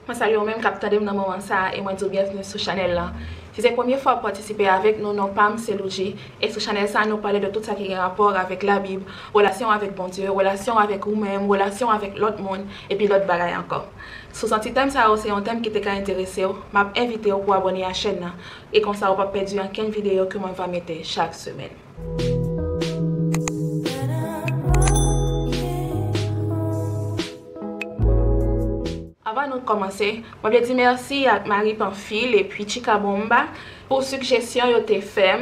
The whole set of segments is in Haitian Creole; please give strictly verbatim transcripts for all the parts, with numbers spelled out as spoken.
Mwen salye ou menm k ap tande m nan moman sa a e mwen di w byenvni sou chanèl lan. Si se premye fwa w ap patisipe avèk nou, non pa m se Loudjy, e sou chanèl sa a nou pale de tout sa ki gen rapò avèk Labib, relasyon avèk Bondye, relasyon avèk ou menm, relasyon avèk lòt moun, epi lòt bagay ankò. Si w santi tèm sa yo se yon tèm ki te ka enterese w, m ap envite w pou w abòne a chèn nan, e konsa w p ap pèdi ankenn videyo ke mwen va mete chak semèn. Avan nou kòmanse, mwen vle di mèsi ak Marie Pamphile epi Chika Bomba pou sigjesyon yo te fè m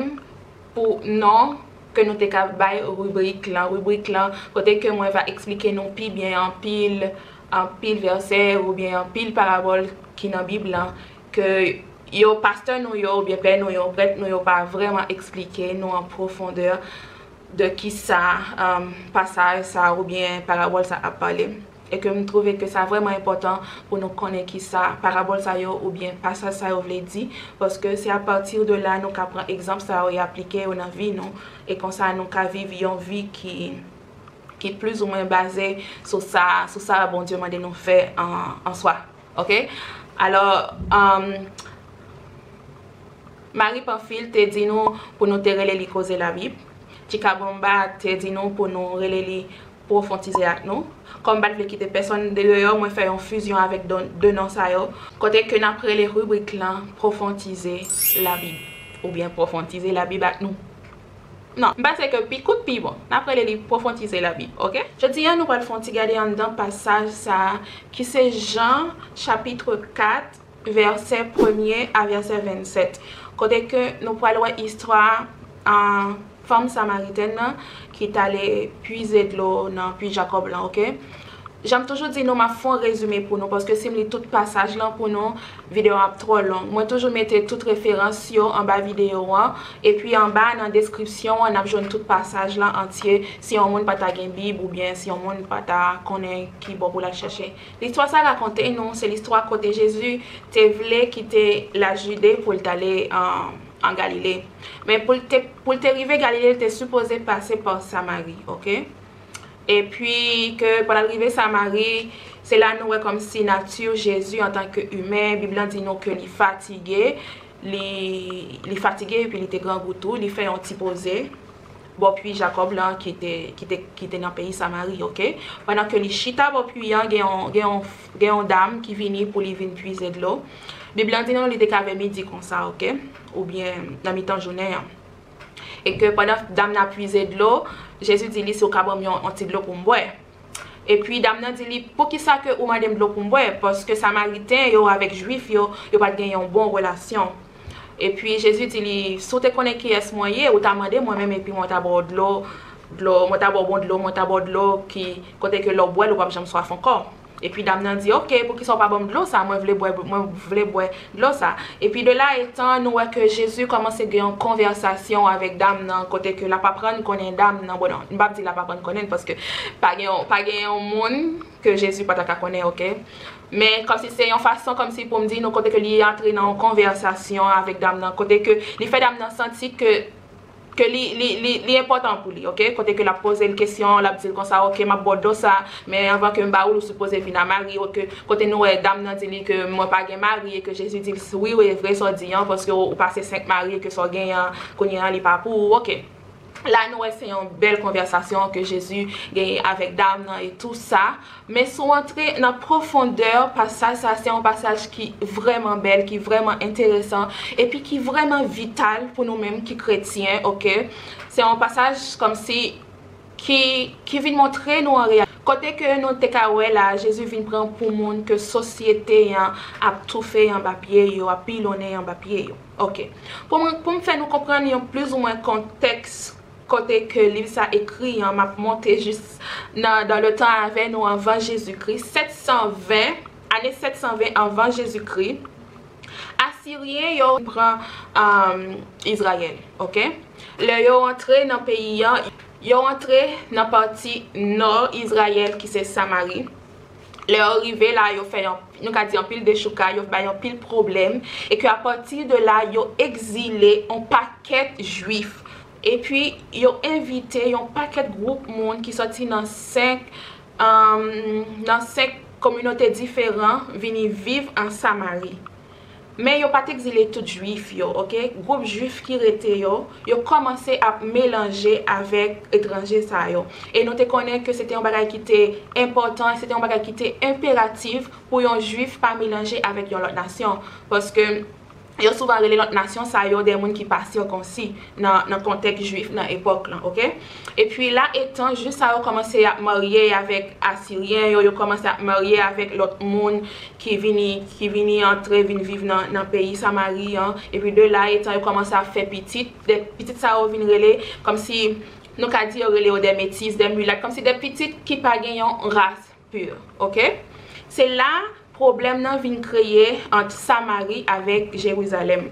pou non ke nou te ka bay ribrik lan. Ribrik lan, kote ke mwen va eksplike nou pi byen anpil, anpil vèsè oubyen anpil parabòl ki nan Bib lan, ke yo, pastè nou yo, oubyen pè nou yo, prèt nou yo pa vrèman eksplike nou an pwofondè de kisa, um, pasaj sa oubyen parabòl sa ap pale. E ke m twouve ke sa vrèman enpòtan pou nou konnen kisa parabòl sa yo oubyen pasaj sa yo vle di, paske se apati de la nou ka pran egzanp sa yo e aplike yo nan vi nou, e konsa nou ka viv yon vi ki, ki plizoumwen baze sou sa, sou sa Bondye mande nou fè an, an swa. Oke? Alò, um, Marie Pamphile te di nou pou nou te rele li Koze Labib. Chika Bomba te di nou pou nou rele li Pwofontize ak nou. Kòm m pa t vle kite pèsonn de deyò, mwen fè yon fizyon avèk don- de non sa yo, kote ke n ap rele ribrik lan Pwofontize Labib, oubyen Pwofontize Labib ak nou. Non, m panse ke pi kout pi bon. N ap rele li Pwofontize Labib, oke? Jodi a, nou pral fè yon ti gade anndan pasaj sa a, ki se Jan, chapit kat, vèsè premye a vèsè vennsèt, kote ke nou pral wè istwa, a, fanm samaritèn nan ki t ale pwize dlo nan pwi Jakòb lan, oke? Jan m toujou di nou, m ap fè yon rezime pou nou, paske si m li tout pasaj lan pou nou, videyo an ap twò long. Mwen toujou mete tout referans yo anba videyo an, epi anba nan deskripsyon an, n ap jwenn tout pasaj lan antye. Si yon moun pa ta gen Bib, oubyen si yon moun pa ta konnen ki bò pou l al chèche. Listwa sa rakonte nou, se listwa kote Jezi te vle kite Lajide pou l t ale an, an Galile. Men pou l te, pou l te rive Galile, l te sipoze pase pa Samari, oke? Epi ke pandan l rive Samari, se la nou wè kòmsi nati Jezi antanke imen, Bib lan di nou ke li fatige, li, li fatige epi li te grangou tou, li fè yon ti poze bò pwi Jakòb lan ki te, ki te, ki te nan peyi Samari, oke? Pandan ke li chita bò pwi an, gen yon, gen yon, gen yon dam ki vini pou li vin pwize dlo. Bib lan di nou li te ka vè midi konsa, oke? Oubyen nan mitan jounen an. E ke pandan dam nan ap pwize dlo, Jezi di li, "Si w ka ban m yon, yon ti dlo pou m bwè." Epi dam nan di li, "Poukisa ke ou mande m dlo pou m bwè? Paske Samariten yo avèk Jwif yo, yo pa t gen yon bon relasyon." Epi Jezi di li, "Si w te konnen kiyès mwen ye, ou ta mande mwen menm, epi mwen ta ba w dlo, dlo, mwen ta ba w bon dlo, mwen ta ba w dlo ki kote ke lè w bwè l, ou p ap janm swaf ankò." Epi dam nan di, "Oke, poukisa w pa ban m dlo sa? Mwen vle bwè, mwen vle bwè dlo sa." Epi de la etan, nou wè ke Jezi kòmanse gen yon konvèsasyon avèk dam nan, kote ke l ap aprann konnen dam nan. Bon, non, m p ap di l ap aprann konnen l, paske pa gen yon, pa gen yon moun ke Jezi pa ta ka konnen, oke? Men kòmsi se yon fason kòmsi pou m di nou kote ke li antre nan yon konvèsasyon avèk dam nan, kote ke li fè dam nan santi ke ke li, li, li, li enpòtan pou li, oke? Kote ke l ap poze l kesyon, l ap di l konsa, "Oke, m ap ba w dlo sa, men anvan ke m ba ou l, ou sipoze vin a mari," oke? Kote nou wè dam nan di li ke, "Mwen pa gen mari," e ke Jezi di l, "Wi, wi, e vre sa w di an, paske w, ou pase senk mari, e ke sa w genyen an, kounye a, li pa pou ou," oke? La, nou wè se yon bèl konvèsasyon ke Jezi genyen avèk dam nan e tou sa. Men si w antre nan pwofondè pasaj sa, se yon pasaj ki vrèman bèl, ki vrèman enteresan, epi ki vrèman vital pou nou menm ki kretyen, oke? Se yon pasaj kòmsi ki, ki vin montre nou an reyalite. Kote ke nou te ka wè la, Jezi vin pran pou moun ke sosyete an ap toufe anba pye yo, ap pilonnen anba pye yo. Oke. Pou mwen, pou m fè nou konprann yon plizoumwen kontèks kote ke liv sa ekri an, m ap monte jis nan, dans le temps avè nou anvan Jezikri, sèt san ven, ane sèt san ven anvan Jezikri, Asiryen yo pran, um, Izrayèl, oke? Lè yo antre nan peyi an, yo antre nan pati nò Izrayèl ki se Samari. Lè yo rive la, yo fè yon, nou ka di anpil dechouka, yo bay anpil pwoblèm, e ke apati de la, yo egzile yon pakèt Jwif. Epi, yo envite yon pakèt gwoup moun ki sòti nan senk, um, nan senk kominote diferan vini viv an Samari. Men yo pa t egzile tout Jwif yo, oke? Gwoup Jwif ki rete yo, yo kòmanse ap melanje avèk etranje sa yo. E nou te konnen ke se te yon bagay ki te enpòtan, se te yon bagay ki te enperatif pou yon Jwif pa melanje avèk yon lòt nasyon. Paske yo souvan rele lòt nasyon sa yo de moun ki pa sikonsi nan, nan kontèks Jwif nan epòk lan, oke? Epi la etan, Jwif sa yo kòmanse ap marye avèk Asiryen yo, yo kòmanse ap marye avèk lòt moun ki vini, ki vini antre, vin viv nan, nan peyi Samari an. Epi de la etan, yo kòmanse ap fè pitit. De pitit sa yo vin rele, kòmsi nou ka di yo rele yo de metis, de milat, kòmsi de pitit ki pa gen yon ras pur, oke? Se la pwoblèm nan vin kreye ant Samari avèk Jerizalèm.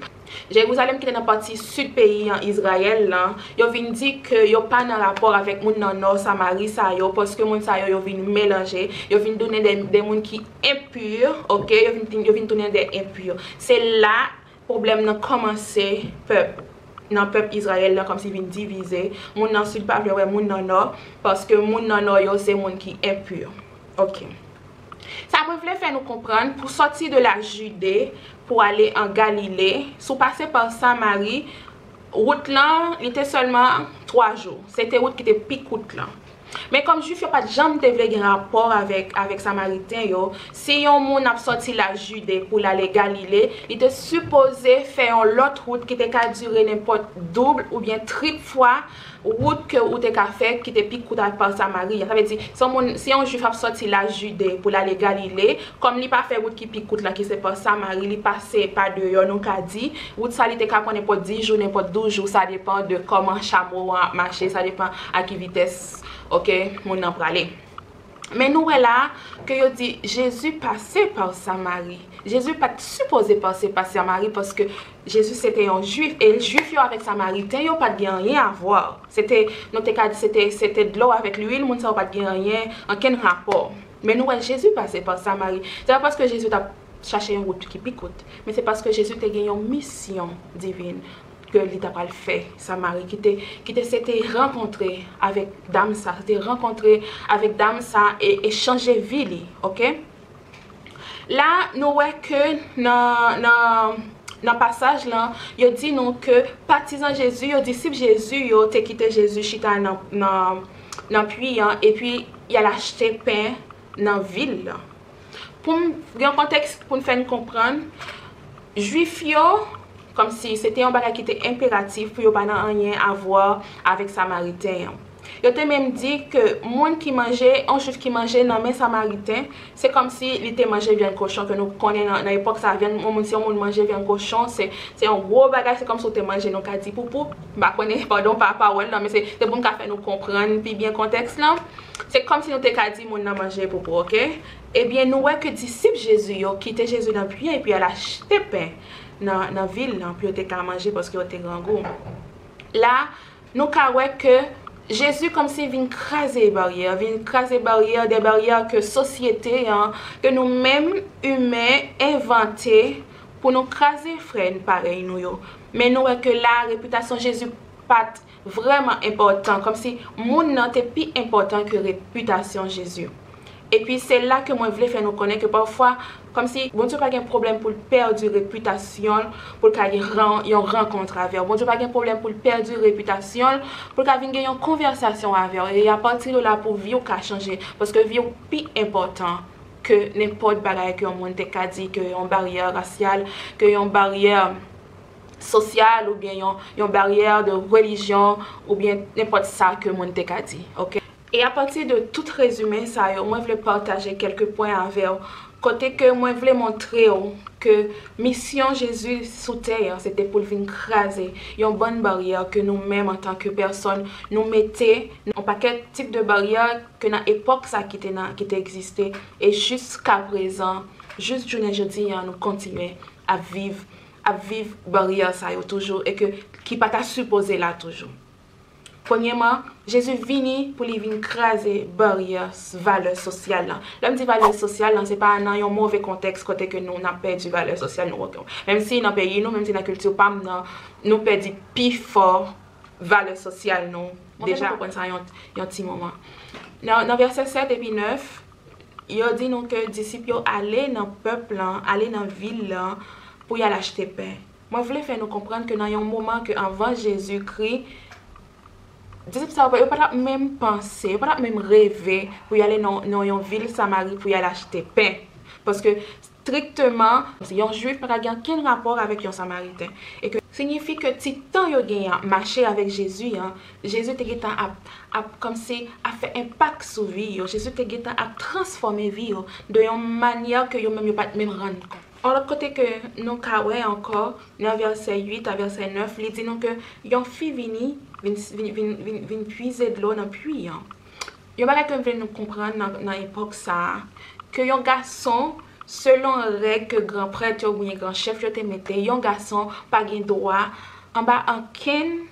Jerizalèm ki te nan pati sid peyi an, Izrayèl lan, yo vin di ke yo pa nan rapò avèk moun nan nò Samari sa yo, paske moun sa yo, yo vin melanje, yo vin tounen de, de moun ki enpi, oke? Yo vin, yo vin tounen de enpi. Se la pwoblèm nan kòmanse pèp, nan pèp Izrayèl lan kòmsi vin divize. Moun nan sid pa vle wè moun nan nò, paske moun nan nò yo se moun ki enpi. Oke. Sa mwen vle fè nou konprann, pou sòti de la Jide pou ale an Galile, si w pase pa Samari, wout lan, li te sèlman twa jou. Se te wout ki te pi kout lan. Men kòm Jwif yo pa t janm te vle gen rapò avèk, avèk Samariten yo, si yon moun ap sòti la Jide pou l ale Galile, li te sipoze fè yon lòt wout ki te ka dire nenpòt doub oubyen trip fwa wout ke ou te ka fè ki te pi kout pa Samari an. Sa vle di, si yon moun, si yon Jwif ap sòti la Jide pou l ale Galile, kòm li pa fè wout ki pi kout lan, ki se pa Samari, li pase pa deyò, nou ka di, wout sa li te ka pran nenpòt dis jou, nenpòt douz jou, sa depan de kòman chamo an ap mache, sa depan a ki vitès, oke, moun nan prale. Men nou wè la ke yo di Jezi pase pa Samari. Jezi pa t sipoze pase pa Samari paske Jezi se te yon Jwif, e Jwif yo avèk Samariten yo pa t gen anyen a vwa. Se te, nou te ka di se te, se te dlo avèk lwil, moun sa yo pa t gen anyen, ankenn rapò. Men nou wè Jezi pase pa Samari. Se pa paske Jezi t ap chache yon wout ki pi kout, men se paske Jezi te gen yon misyon divin ke li ta pral fè Samari, ki te, ki te se te rankontre avèk dam sa, se te rankontre avèk dam sa e, e chanje vi li, oke? La, nou wè ke nan, nan, nan pasaj lan, yo di nou ke patizan Jezi yo, disip Jezi yo, te kite Jezi chita nan, nan, nan pwi an, epi y al achte pen nan vil lan. Pou m gen yon kontèks pou n fè n konprann, Jwif yo, kòmsi se te yon bagay ki te enperatif pou yo pa nan anyen a vwa avèk Samariten an. Yo te menm di ke moun ki manje, yon Jwif ki manje nan men Samariten, se kòmsi li te manje vyann kochon, ke nou konnen nan, nan epòk sa, vyann, yon moun, si yon moun manje vyann kochon, se, se yon gwo bagay, se kòmsi w te manje, nou ka di, poupou. M pa konnen, padon pa pawòl lan, men se, se pou m ka fè nou konprann pi byen kontèks lan. Se kòmsi nou te ka di moun nan manje poupou, oke? Ebyen, nou wè ke disip Jezi yo kite Jezi nan pwi an epi al achte pen nan, nan vil lan pou yo te ka manje paske yo te grangou. La, nou ka wè ke Jezi kòmsi vin kraze baryè, vin kraze baryè, de baryè ke sosyete an, ke nou menm, imen, envante pou nou kraze frè n parèy nou yo. Men nou wè ke la, repitasyon Jezi pa t vrèman enpòtan, kòmsi moun nan te pi enpòtan ke repitasyon Jezi. Epi se la ke mwen vle fè nou konnen ke pafwa, kòmsi Bondye pa gen pwoblèm pou l pèdi repitasyon l, pou l ka gen ran-, yon rankont avè w. Bondye pa gen pwoblèm pou l pèdi repitasyon l, pou l ka vin gen yon konvèsasyon avè w. E apati de la pou vi w ka chanje, paske vi w pi enpòtan ke nenpòt bagay ke yon moun te ka di, ke yon baryè rasyal, ke yon baryè sosyal, oubyen yon, yon baryè de relijyon, oubyen nenpòt sa ke moun te ka di, oke? E apati de tout rezime sa yo, mwen vle pataje kèlke pwen avè w, kote ke mwen vle montre w ke misyon Jezi sou tè an, se te pou l vin kraze yon bann baryè ke nou menm, antanke pèsòn, nou mete, yon pakèt tip de baryè ke nan epòk sa ki te nan, ki te egziste, e jiskaprezan, jis jounen jodi an, nou kontinye ap viv, ap viv baryè sa yo toujou, e ke, ki pa ta sipoze la toujou. Premyèman, Jezi vini pou li vin kraze baryè s-, valè sosyal lan. Lè m di valè sosyal lan, se pa nan yon move kontèks kote ke nou, n ap pèdi valè sosyal nou, oke. Menm si nan peyi nou, menm si nan kilti pa m nan, nou pèdi pifò valè sosyal nou. Mwen deja konprann sa yon, yon ti moman. Nan, nan vèsè sèt epi nèf, Yo di nou ke disip yo ale nan pèp lan, ale nan vil lan pou y al achte pen. Mwen vle fè nou konprann ke nan yon moman ke anvan Jezikri, disip sa yo, yo pa t ap menm panse, yo pa t ap menm reve pou y ale nan, nan yon vil Samari pou y al achte pen. Paske strikteman, yon Jwif pa ka gen okenn rapò avèk yon Samariten. E ke siyifi ke ti tan yo genyen ap mache avèk Jezi an, Jezi te gentan ap, ap kòmsi ap fè enpak sou vi yo. Jezi te gentan ap transfòme vi yo de yon manyè ke yo menm yo pa t menm rann kont. Yon lòt kote ke nou ka wè ankò, nan vèsè uit a vèsè nèf, li di nou ke yon fi vini, vin, vin, vin, vin, vin pwize dlo nan pwi an. Yon bagay ke m vle nou konprann nan, nan epòk sa a, ke yon gason, selon règ ke gran prèt yo oubyen gran chèf yo te mete, yon gason pa gen dwa anba ankenn,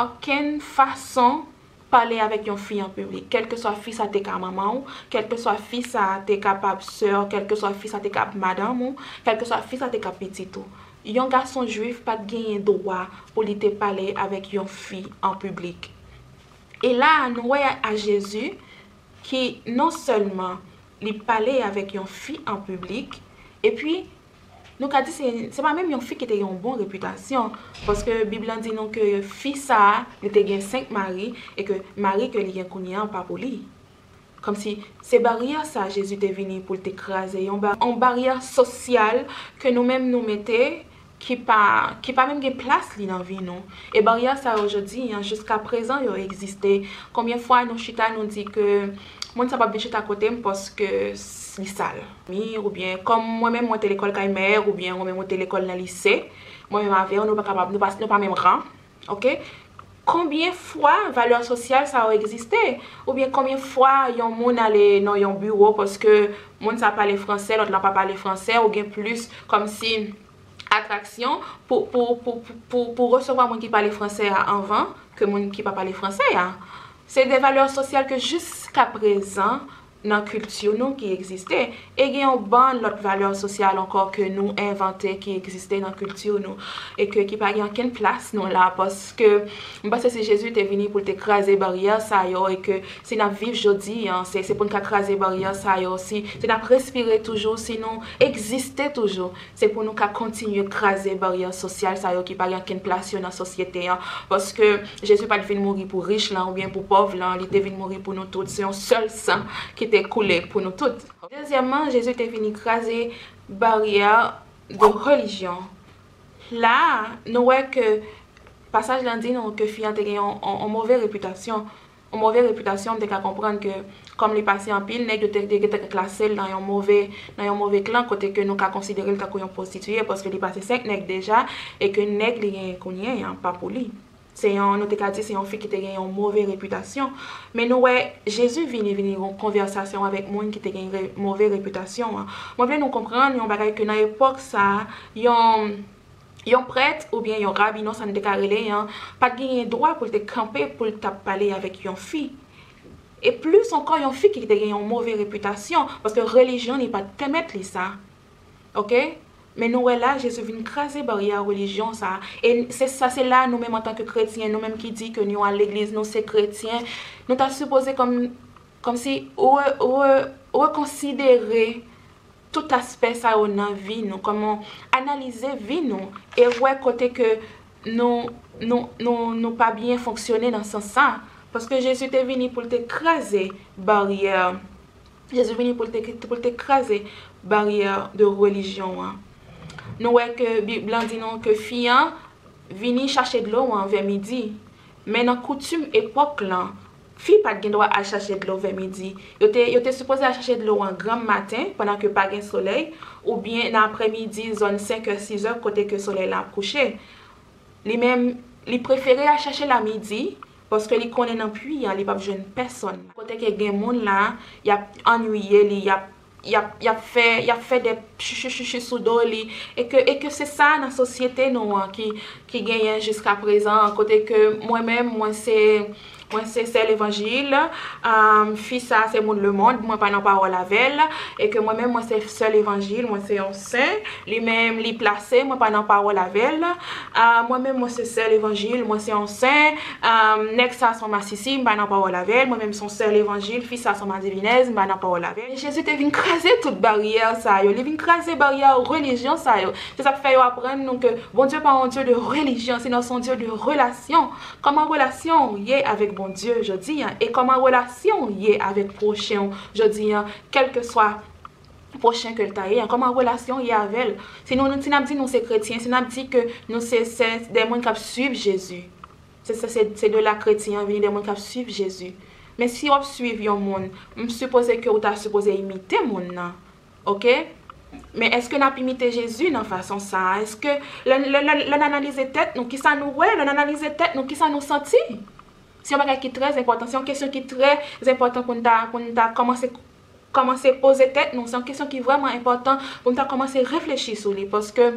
ankenn fason pale avèk yon fi an piblik, kèlkeswa fi sa te ka manman w, kèlkeswa fi sa te kapab sè w, kèlkeswa fi sa te kapab madanm ou, kèlkeswa fi sa te ka pitit ou. Yon gason jwif pa t genyen dwa pou li te pale avèk yon fi an piblik. E la a, nou wè a Jezi ki non sèlman li pale avèk yon fi an piblik, epi nou ka di se, se pa menm yon fi ki te gen yon bon repitasyon, paske Bib lan di nou ke fi sa a, li te gen senk mari, e ke mari ke li gen kounye a pa pou li. Kòmsi se baryè sa Jezi te vini pou l te kraze, yon ba-, yon baryè sosyal ke nou menm nou mete ki pa, ki pa menm gen plas li nan vi nou. E baryè sa yo jodi an, jiska prezan yo egziste. Konbyen fwa nou chita nou di ke moun sa p ap vin chita kote m paske s-, li sal. Mi, oubyen kòm mwen menm mwen te lekòl kay mè, oubyen mwen menm mwen te lekòl nan lise, mwen menm avè w, nou pa kapab, nou pa, nou pa menm ran. Oke? Konbyen fwa valè sosyal sa yo egziste? Oubyen konbyen fwa yon moun ale nan yon biwo paske moun sa pale fransè, lòt la pa pale fransè, ou gen plis kòmsi atraksyon pou, pou, pou, pou, pou, pou resevwa moun ki pale fransè a anvan ke moun ki pa pale fransè a. Se de valè sosyal ke jiska prezan nan kilti nou ki egziste. E gen yon bann lòt valè sosyal ankò ke nou envante ki egziste nan kilti nou e ke ki pa gen okenn plas nou la, paske m panse si Jezi te vini pou l te kraze baryè sa yo e ke si n ap viv jodi an, se, se pou n ka kraze baryè sa yo, si, si n ap respire toujou, si nou egziste toujou, se pou nou ka kontinye kraze baryè sosyal sa yo ki pa gen okenn plas yo nan sosyete an. Paske Jezi pa t vin mouri pou rich lan oubyen pou pòv lan, li te vin mouri pou nou tout. Se yon sèl san ki te koule pou nou tout. Dezyèmman, Jezi te vini kraze baryè de relijyon. La a, nou wè ke pasaj lan di nou ke fi an te gen yon, yon, yon move repitasyon. Yon move repitasyon, m te ka konprann ke kòm li pase anpil nèg, yo te, yo te klase l nan yon move, nan yon move klan kote ke nou ka konsidere l tankou yon pwostitiye paske li pase senk nèg deja e ke nèg li genyen kounye an pa pou li. Se yon, nou te ka di se yon fi ki te gen yon move repitasyon. Men nou wè, Jezi vini, vini yon konvèsasyon avèk moun ki te gen re-, move repitasyon an. Mwen vle nou konprann yon bagay ke nan epòk sa a, yon, yon prèt oubyen yon rabi, non, sa n te ka rele an, pa t genyen dwa pou l te kanpe pou l t ap pale avèk yon fi. E plis ankò, yon fi ki te gen yon move repitasyon, paske relijyon li pa t pèmèt li sa. Oke? Men nou wè la, Jezi vin kraze baryè relijyon sa a. E se sa, se la nou menm antanke kretyen, nou menm ki di ke nou al legliz, nou se kretyen, nou ta sipoze kòm, kòmsi re-, re-, rekonsidere tout aspè sa yo nan vi nou, kòman analize vi nou e wè kote ke nou, nou, nou, nou pa byen fonksyone nan sans sa. Paske Jezi te vini pou l te kraze baryè. Jezi vini pou l te, pou l te kraze baryè de relijyon an. Nou wè ke Bib lan di nou ke fi an vini chache dlo an vè midi. Men nan koutim epòk lan, fi pa t gen dwa al chache dlo vè midi. Yo te, yo te sipoze al chache dlo an granm maten, pandan ke pa gen solèy, oubyen nan aprèmidi, zòn senk è, sis è, kote ke solèy la ap kouche. Li menm, li prefere al chache l a midi, paske li konnen nan pwi an, li p ap jwenn pèsonn. Kote ke gen moun la, y ap annuiye li, y ap, y ap, y ap fè, y ap fè de chichi, chichi sou do li. E ke, e ke se sa nan sosyete nou an ki, ki genyen jiska prezan, kote ke mwen menm, mwen se, Mwen se sè levanjil, um, fi sa se moun lemonn, mwen pa nan pawòl avè l, e ke mwen menm mwen se sè levanjil, mwen se yon sen, li menm li plase, mwen pa nan pawòl avè l. Uh, mwen menm mwen se sè levanjil, mwen se yon sen, um, nèg sa se yon masisi, m pa nan pawòl avè l, mwen menm se yon sè levanjil, fi sa se yon madivinèz, m pa nan pawòl avè l. Jezi te vin kraze tout baryè sa yo, li vin kraze baryè relijyon sa yo. Se sa k fè yo aprann nou ke Bondye pa yon Dye de relijyon, sinon se yon Dye de relasyon. Kòman relasyon w ye avèk Bondye jodi a? E kòman relasyon w ye avèk pwochen w jodi a, kèlkeswa pwochen ke l ta ye a? Kòman relasyon w ye avè l? Si nou, si n ap di nou se kretyen, si n ap di ke nou se, se de moun k ap swiv Jezi, se, se, se, se de la kretyen an vini, de moun k ap swiv Jezi. Men si w ap swiv yon moun, m sipoze ke ou ta sipoze imite moun nan. Oke? Men èske n ap imite Jezi nan fason sa a? Èske lè, lè, lè, lè n analize tèt nou, kisa nou wè? Lè n analize tèt nou, kisa nou santi? Se yon bagay ki trè enpòtan, se yon kesyon ki trè enpòtan pou n ta, pou n ta kòmanse, kòmanse poze tèt nou. Se yon kesyon ki vrèman enpòtan pou n ta kòmanse reflechi sou li, paske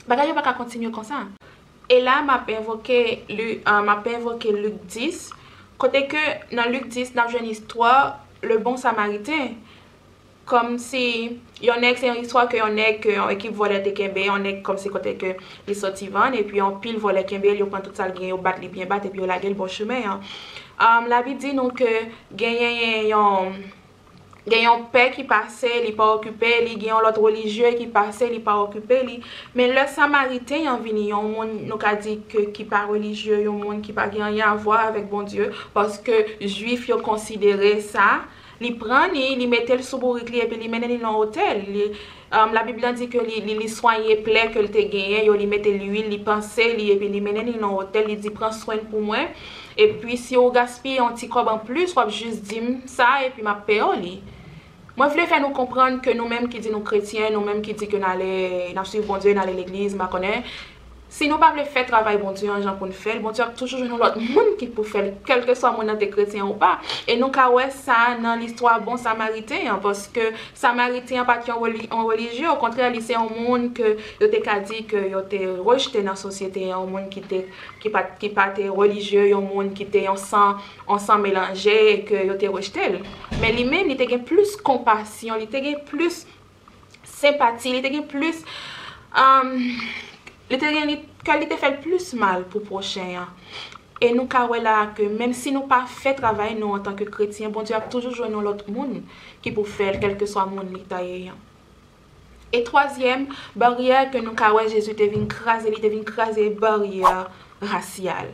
bagay yo pa ka kontinye konsa. E la, m ap envoke Li-, ah, m ap envoke Lik dis, kote ke nan Lik dis, n ap jwenn istwa le bon Samariten. Kòmsi yon nèg, se yon istwa ke yon nèg, ke yon ekip vòlè te kenbe, yon nèg kòmsi kote ke li soti vann, epi yon pil vòlè kenbe l, yo pran tout sa l gen, yo bat li byen bat, epi yo lage l bò chemen an. Um, Labib di nou ke genyen yon, gen yon pè ki pase, li pa okipe li, gen yon lòt relijye ki pase, li pa okipe li. Men lè Samariten an vini, yon moun, nou ka di ke ki pa relijye, yon moun ki pa gen anyen a vwa avèk Bondye, paske Jwif yo konsidere sa, li pran li, li mete l sou bourik li, epi li mennen li nan otèl. Li, um, Labib lan di ke li, li, li swaye plè ke l te genyen yo, li mete lwil, li panse li, epi li mennen li nan otèl, li di, "Pran swen pou mwen. Epi si w gaspiye yon ti kòb anplis, w ap jis di m sa, epi m ap peye w li." Mwen vle fè nou konprann ke nou menm ki di nou kretyen, nou menm ki di ke n ale, n ap swiv Bondye, n ale legliz, m pa konnen, si nou pa vle fè travay Bondye an jan pou n fè l, Bondye ap toujou jwenn yon lòt moun ki pou fè l, kèlkeswa moun nan te kretyen ou pa. E nou ka wè sa nan listwa bon Samariten an, paske Samariten an pa t yon reli-, yon relijye, okontrè, li se yon moun ke yo te ka di ke yo te rejte nan sosyete an, yon moun ki te, ki pa, ki pa te relijye, yon moun ki te yon san, yon san melanje, e ke yo te rejte l. Men li menm, li te gen plis konpasyon, li te gen plis senpati, li te gen plis, um, li te gen, li, kè li te fè l plis mal pou pwochen an. E nou ka wè la ke menm si nou pa fè travay nou antanke kretyen, Bondye ap toujou jwenn yon lòt moun ki pou fè l, kèlkeswa moun li ta ye an. E twazyèm baryè ke nou ka wè Jezi te vin kraze, li te vin kraze baryè rasyal.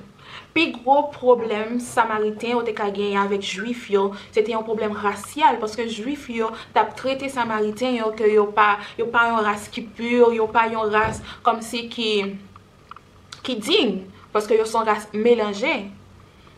Pi gwo pwoblèm Samariten yo te ka genyen avèk Jwif yo, se te yon pwoblèm rasyal, paske Jwif yo t ap trete Samariten yo ke yo pa, yo pa yon ras ki pi, yo pa yon ras kòmsi ki, ki diy, paske yo se yon ras melanje.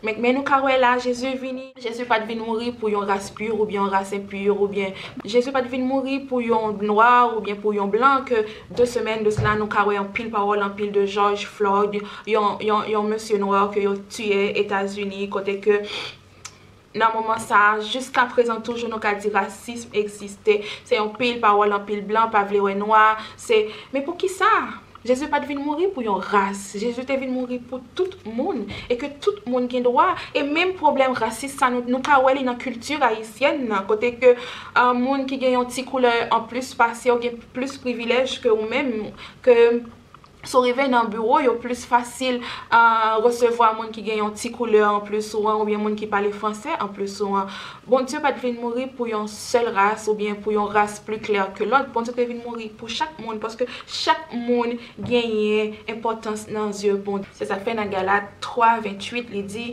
Men, men nou ka wè la, Jezi vini, Jezi pa t vin mouri pou yon ras pi oubyen yon ras enpi oubyen Jezi pa t vin mouri pou yon nwa oubyen pou yon blan, ke de semèn de sila, nou ka wè anpil pawòl, anpil de George Floyd, yon, yon, yon mesye nwa ke yo tiye Etazini, kote ke nan moman sa a, jiska prezan toujou nou ka di rasism egziste. Se yon pil pawòl, anpil blan pa vle wè nwa. Se, men poukisa? Jezi pa t vin mouri pou yon ras. Jezi te vin mouri pou tout moun. E ke tout moun gen dwa. E menm pwoblèm rasis sa, nou, nou ka wè li nan kilti ayisyèn nan, kote ke, euh, moun ki gen yon ti koulè anplis pase w gen plis privilèj ke ou menm, ke si w rive nan biwo, yo plis fasil, euh, resevwa moun ki gen yon ti koulè anplis ou an, oubyen moun ki pale fransè anplis ou an. Bondye pa t vin mouri pou yon sèl ras oubyen pou yon ras pli klè ke lòt. Bondye te vin mouri pou chak moun, paske chak moun genyen enpòtans nan zye Bondye. Se sa k fè nan Galat twa venntuit, li di,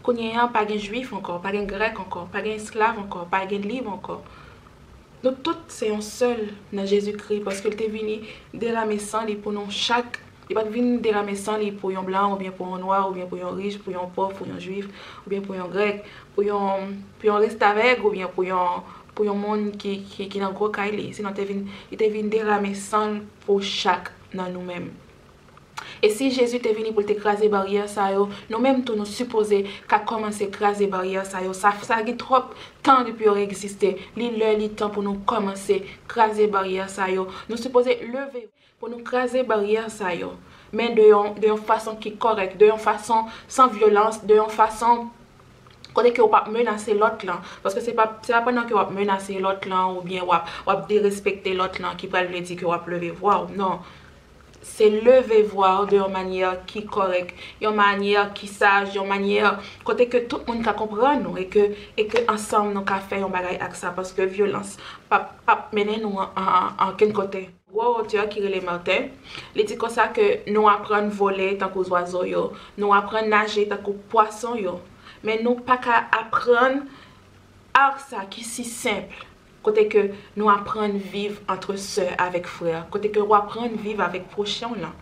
kounye a, pa gen Jwif ankò, pa gen Grèk ankò, pa gen esklav ankò, pa gen lib ankò. Nou tout se yon sèl nan Jezikri, paske l te vini derame san li pou nou chak. Li pa t vin derame san li pou yon blan, oubyen pou yon nwa, oubyen pou yon rich, pou yon pòv, pou yon jwif, oubyen pou yon grèk, pou yon, pou yon restavèk, oubyen pou yon, pou yon moun ki, ki, ki nan gwo kay li. Sinon, te vin, li te vin derame san l pou chak nan nou menm. E si Jezi te vini pou l te kraze baryè sa yo, nou menm tou nou sipoze ka kòmanse kraze baryè sa yo. Sa, sa gen twòp tan depi yo egziste. Li lè, li tan pou nou kòmanse kraze baryè sa yo. Nou sipoze leve pou nou kraze baryè sa yo. Men de yon, de yon fason ki kòrèk, de yon fason san vyolans, de yon fason kote ke w p ap menase lòt lan. Paske se pa, se pa pandan ke w ap menase lòt lan oubyen w ap, w ap derespekte lòt lan ki pral vle di ke w ap leve vwa w. Non. Se leve vwa w de yon manyè ki kòrèk, yon manyè ki saj, yon manyè kote ke tout moun ka konprann ou e ke, e ke ansanm nou ka fè yon bagay ak sa, paske vyolans p ap, p ap mennen nou an, an, an okenn kote. Gwo otè ki rele Martin, li di konsa ke nou aprann vole tankou zwazo yo, nou aprann naje tankou pwason yo, men nou pa ka aprann ar sa ki si senp, kote ke nou aprann viv antre sè avèk frè, kote ke w aprann viv avèk pwochen w lan.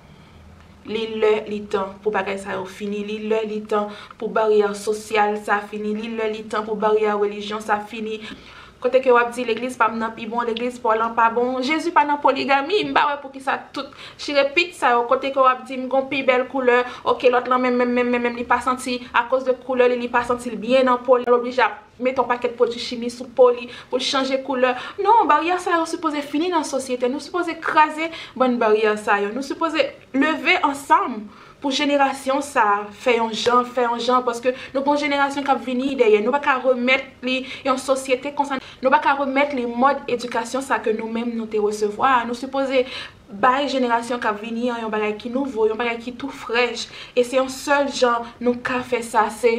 Li lè, li tan pou bagay sa yo fini, li lè, li tan pou baryè sosyal sa fini, li lè, li tan pou baryè relijyon sa fini. Kote ke w ap di, legliz pa m nan pi bon, legliz pa w lan pa bon. Jezi pa nan poligami, m pa wè poukisa tout chirepit sa yo, kote ke w ap di, m gon pi bèl koulè, oke, lòt lan menm, menm, menm, menm, menm, li pa santi, akoz de koulè li, li pa santi l byen nan po li, l oblije ap mete yon pakèt pwodui chimi sou po li pou l chanje koulè. Non, baryè sa yo sipoze fini nan sosyete. Nou sipoze kraze bann baryè sa yo. Nou sipoze leve ansanm pou jenerasyon sa a fè yon jan, fè yon jan, paske nou gon jenerasyon k ap vini dèyè. Nou pa ka remèt li yon sosyete konsa. Nou pa ka remèt li mòd edikasyon sa ke nou menm nou te resevwa a. Nou sipoze bay jenerasyon k ap vini an yon bagay ki nouvo, yon bagay ki tou frèch. E se yon sèl jan nou ka fè sa, se,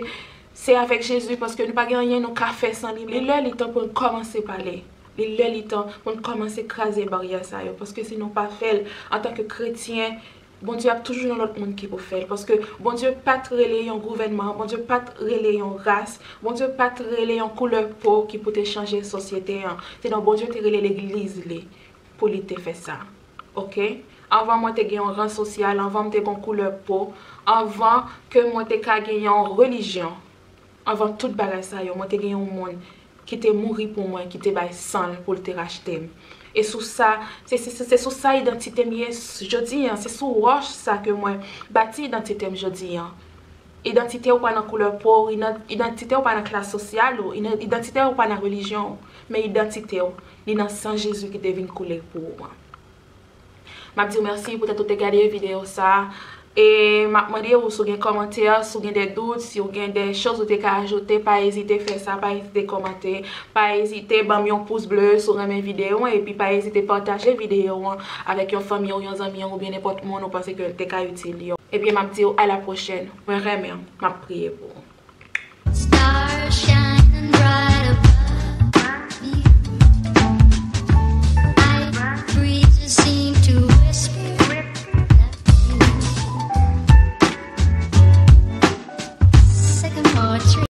se avèk Jezi, paske nou pa gen anyen nou ka fè san li. Li lè, li tan pou n kòmanse pale. Li lè, li tan pou n kòmanse kraze baryè sa yo, paske si nou pa fè l, antanke kretyen, Bondye ap toujou yon lòt moun ki pou fè l, paske Bondye pa t rele yon gouvènman, Bondye pa t rele yon ras, Bondye pa t rele yon koulè po ki pou te chanje sosyete an. Se non, Bondye te rele legliz li pou li te fè sa. Oke? Anvan mwen te gen yon ran sosyal, anvan m te gen yon koulè po, anvan ke mwen te ka gen yon relijyon, anvan tout bagay sa yo, mwen te gen yon moun ki te mouri pou mwen, ki te bay san l pou l te rachte m. E sou sa, se, se, se, se sou sa idantite m ye s-, jodi an, se sou wòch sa ke mwen bati idantite m jodi an. Idantite w pa nan koulè po w, idan-, idantite w pa nan klas sosyal ou, idan-, idantite w pa nan relijyon w, men idantite w, li nan san Jezi ki te vin koule pou ou an. M ap di w mèsi poutèt ou te gade videyo sa a. E m ap mande w si w gen kòmantè, si w gen de dout, si w gen de choz ou te ka ajoute, pa ezite fè sa, pa ezite kòmante, pa ezite ban m yon pous ble si w renmen videyo an, epi pa ezite pataje videyo an avèk yon fanmi w, yon zanmi w, oubyen nenpòt moun ou panse ke l te ka itil yo. Ebyen, m ap di w a la pwochèn. Mwen renmen w. M ap priye pou ou. Star shining bright.